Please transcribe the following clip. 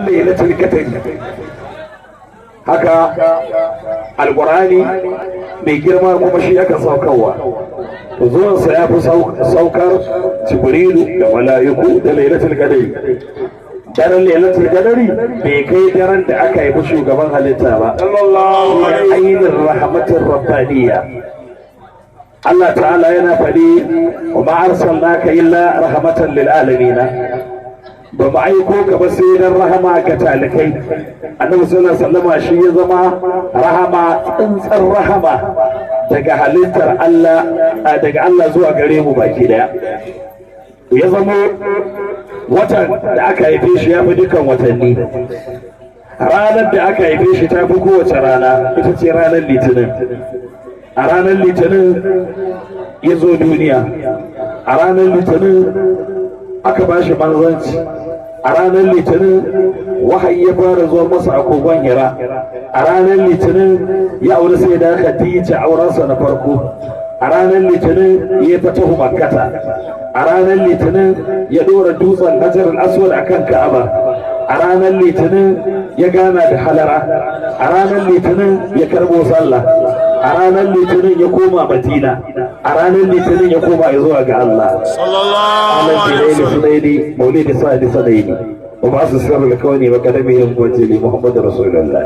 Lailatul Qadr. Haka Alqur'ani mai girma kuma shi aka saukarwa. Zuwansa ya fi saukar Jibrilu da mala'iku da Lailatul Qadr. Daren Lailatul Qadri bai kai daren da aka haifi shugaban halitta ba. Sallallahu alaihi. Ainin rahmatin rabbaniya. Allah ta'ala yana faɗi: "Wa ma arsalnaka illa rahmatan lil alamin." Ba mu aiko ka ba sai dan rahama ga talikai. Annabi sallallahu alaihi wasallam shi ya zama rahama, tsantsar rahama daga halittar Allah, daga Allah zuwa gare mu baki daya. Ya zama watan da aka haife shi ya fi dukkan watanni. Ranar da aka haife shi ta fi kowace rana, ita ce ranar Litinin. A ranar Litinin ya zo duniya, a ranar Litinin aka ba shi manzanci, a ranar Litinin wahayi ya fara zuwa masa a kogon Hira, a ranar Litinin ya auri sai da Khadija, aurensa na farko, a ranar Litinin ya fatahu Makkata, a ranar Litinin ya dora dutsen Hajar al-Aswad akan Ka'aba, a ranar Litinin ya gana da halara, a ranar Litinin ya karbo sallah, a ranar Litinin ya koma Madina, a ranar Litinin ya koma zuwa ga Allah. Sallallahu alaihi wasallam. سنيني مولد سعد سنيني وبعث السر الكوني وقدمه الموجل محمد رسول الله.